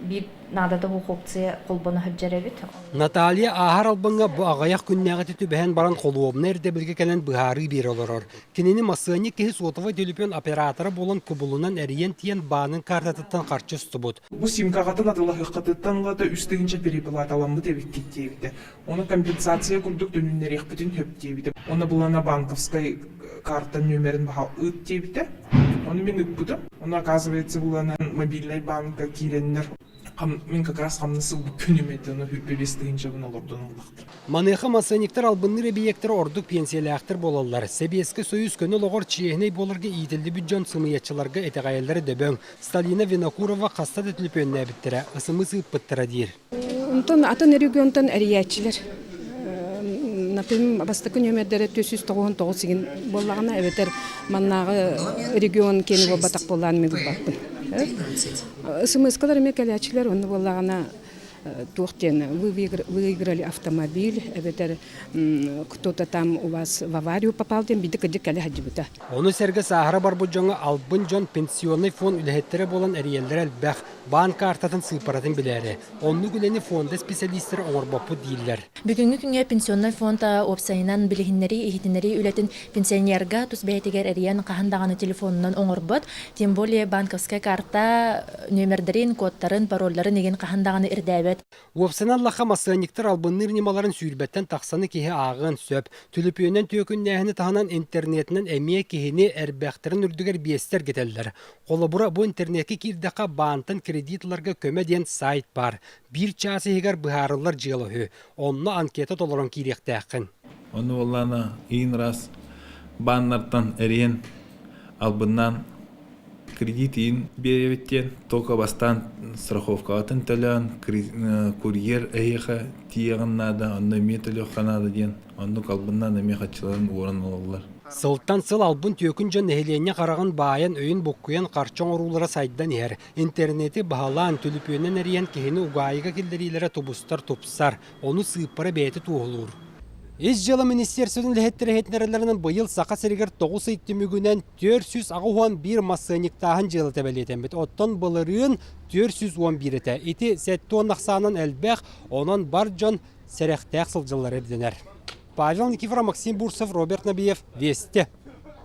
Биир наадата суох опция холбоно сылдьар эбит. Наталья ааһар албыҥҥа бу аҕыйах күннээҕитэ түбэһэн баран холуобунай ирдэбилгэ кэлэн быһаарыы биэрэ олорор. Кинини массыанньык киһи суотабай төлөпүөн оператора буолан кубулунан эрийэн тиийэн баанын картатыттан харчы устубут. Бу симкаҕытын атыылаһыаххытыттан ылата 3000 переплаталаммыт эбиккит диэбитэ. Ону компенсация курдук төнүннэриэхпитин сөп диэбитэ. Уонна булана банковскай карта нүөмэрин баһа ыыт диэбитэ. Ону мин ыыппытым. Ону оказывается булана мобильнай банка киирэннэр мин как раз хамнас ылбыт күнүм этэ, ону 25 тыһыынчабын олордон ыллахтар. Маныаха массыанньыктар албынныыр эбийиэктэрэ ордук пенсиялээхтэр буолаллар. Сэбиэскэй Союз көнө олоҕор чиэһинэй буоларга иитиллибит дьон сымыйаччыларга итэҕэйэллэрэ дөбөҥ. Сталина Винокурова хаста да түлүпүөннээбиттэрэ, ысымыс ыыппыттара диир. Онтон атын регионтан эрийээччилэр например, бастакы нүөмэрдэрэ 499 сигин буоллаҕына эбэтэр маннааҕы регион киэни буолбатах буоллаан мин булбаппын. СМС-калар эмиэ кэлээччилэр онно буоллаҕына туох диэн вы выиграли автомобиль эбэтэр кто-то там у вас в аварию попал диэн биирдэ кырдьык кэлэ сылдьыбыта. Ону сэргэ сааһыра барбыт дьоҥҥо албын дьон пенсионнай фонд үлэһиттэрэ буолан эрийэллэрэ элбэх. Баан каартатын сыыппаратын билээри, оннук үлэни фонда исписэлиистэрэ оҥорбоппут дииллэр. Бүгүҥҥү күҥҥэ пенсионнай фонд уопсайынан билиһиннэрии, иһитиннэрии үлэтин пенсионерга тус бэйэтигэр эрийэн хаһан даҕаны телефонунан оҥорбот, тем более банковскай карта нүөмэрдэрин, кодтарын, паролларын игин хаһан даҕаны ирдээбэт. Уопсайынан ыллахха, массыанньыктар албынныыр ньымаларын сүүрбэттэн тахсаны киһи ааҕыан сөп. Түлүпүөнүнэн түөкүннээһини таһынан интернетинэн эмиэ киһини эрбэхтэрин үрдүгэр биэстэ эргитэллэр. Холобура, бу интернеккэ киирдэххэ баантан кредит ыларга көмө диэн сайт баар. Биир чаас иһигэр быһаарыллар дьыала үһү. Онно анкета толорон киириэхтээххин. Ону буоллаҕына иин ыраас бааннартан эрийэн албыннаан кредит иин биэрэбит диэн только бастаан страховкаҕытын төлөөн курьер эһиэхэ тиийэҕин наада онно эмиэ төлүөххэ наада диэн оннук албыннаан эмиэ хаччыларын уоран ылаллар. Сылтан сыл албын-түөкүн дьон нэһилиэнньэ хараҕын баайан, өйүн буккуйан харчы оҥоруулара сайдан иһэр. Интернети баһылаан, түлүпүөнүнэн эрийэн киһини угаайыга киллэриилэрэ тубустар тупсар. Ону сыыппара бэйэтэ туоһулуур. Ис дьыала министиэрсибэтин үлэһиттэрэ иһитиннэрэллэринэн быйыл Саха сиригэр 9 ый түмүгүнэн 481 массыанньыктааһын дьыалата бэлиэтэммит. Оттон былырыын 411 этэ. Ити 70 ахсаанынан элбэх, онон бар дьон сэрэхтээх сылдьаллара ирдэнэр. Павел Никифоров, Максим Бурцев, Роберт Набиев, Вести.